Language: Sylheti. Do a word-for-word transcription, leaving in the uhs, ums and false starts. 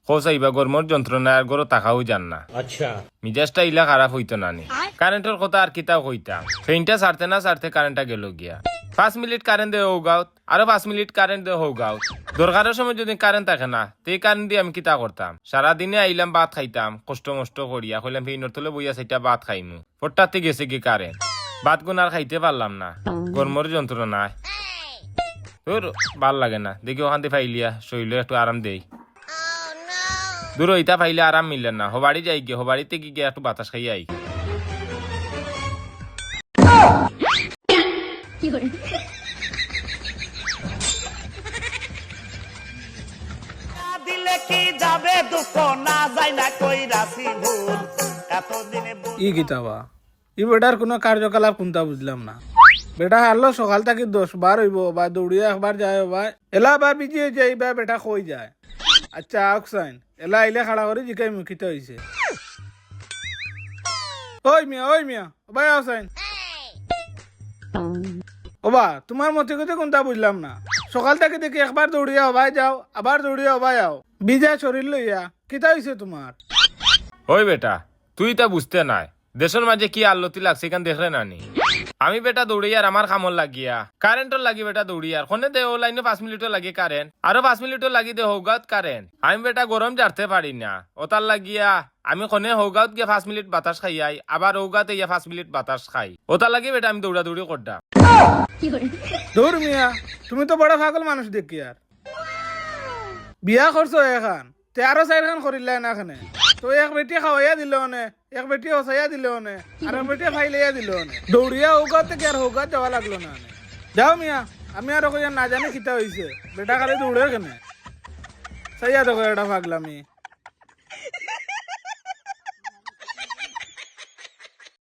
কও চাইবা, গরমর যন্ত্রণায় আর ঘরো থাকাও যার না। अच्छा। মিজাজটা ইলা খারাপ অইতো না নি। কারেন্টর কথা আর কিতা কইতাম, ফ্যানটা ছাড়তে না ছাড়তে কারেন্টটা গেলো গিয়া। পাঁচ মিনিট কারেন্ট দেও হউগাউত, আরো পাঁচ মিনিট কারেন্ট দেও হউগাউত। দরকারর সময় যদি কারেন্ট থাকে না, তে ই কারেন্ট দি আমি কিতা করতাম? সারাদিনে আইলাম ভাত খাইতাম, কষ্ট মষ্ট করিয়া কইলাম ফ্যানর তলে বইয়া চাইট্টা ভাত খাইমু। হঠাৎ গেছে গি কারেন্ট, ভাত গুন আর খাইতে পারলাম না, গরমর যন্ত্রণায়। ধুর, ভালা লাগে না, দেখি অখান দি ফাইলিয়া শরীলো একটু আরাম দেই। দূর ইতা ফাইলে আরাম মিলে না, হবাড়ি যাই গিয়া, হবাড়িত গিয়া একটু বাতাস খাইয়া আই। দিলে কি যাবে দুঃখ, না যায় না কইরাছি ভুল। এতদিনে বুঝ- ই কিতা বা? ই বেটার কুনু কার্যকলাপ কুনতা বুঝলাম না। বেটা হারলো সকাল থাকি দশ বার অইবো, বা দৌড়িয়া একবার যায়, বা এলা বা বিজি অই যায়, বা বেটা কই যায়। আচ্ছা, আউক চাইন, এলা আইলে খাড়া করি জিকাইমু কিতা অইছে। ওই মিয়া, ওই মিয়া, ও ভাই আউক চাইন। ও বা, তুমার মতি গতি কুনতা বুঝলাম না। সকাল থাকি দেখি একবার দৌড়িয়া হবায় যাও, আবার দৌড়িয়া হবায় আও। বিজা শরীর লইয়া, কিতা অইছে তুমার? ওই বেটা, তুই ইতা বুঝতে নায়, দেশর মাঝে কি আল্লতি লাগছে ইখান দেখরে না নি? আমি বেটা দৌড়িয়ার আমার কামর লাগিয়া, কারেন্টর লাগি বেটা দৌড়িয়ার, কনে দে অউ লাইনো পাঁচ মিনিটর লাগি কারেন্ট, আরো পাঁচ মিনিটর লাগি দে হউগাউত কারেন্ট। আমি বেটা গরম জারতে পারি না, অতার লাগিয়া আমি কনে হউগাউত গিয়া পাঁচ মিনিট বাতাস খাইয়াই, আবার হউগাউত আইয়া পাঁচ মিনিট বাতাস খাই। অতার লাগি বেটা আমি দৌড়াদৌড়ি কররাম। ধুর মিয়া, তুমি তো বড় পাগল মানুষ দেখিয়ার। বিয়া করছো এখান, তে আরো চাইরখান করিলায় না কেনে? তো এক বেটি খাওয়াইয়া দিলে অনে, এক বেটি হসাইয়া দিলে অনে, আর এক বেটি ফাইলাইয়া দিলে অনে। দৌড়িয়া হউগাউত থাকি আর হউগাউত যাওয়া লাগলো না অনে। যাও মিয়া, আমি আরো কইয়ার না জানি কিতা অইছে, বেটা খালি দৌড়ের কেনে? চাইয়া দেখো এটা পাগলামি।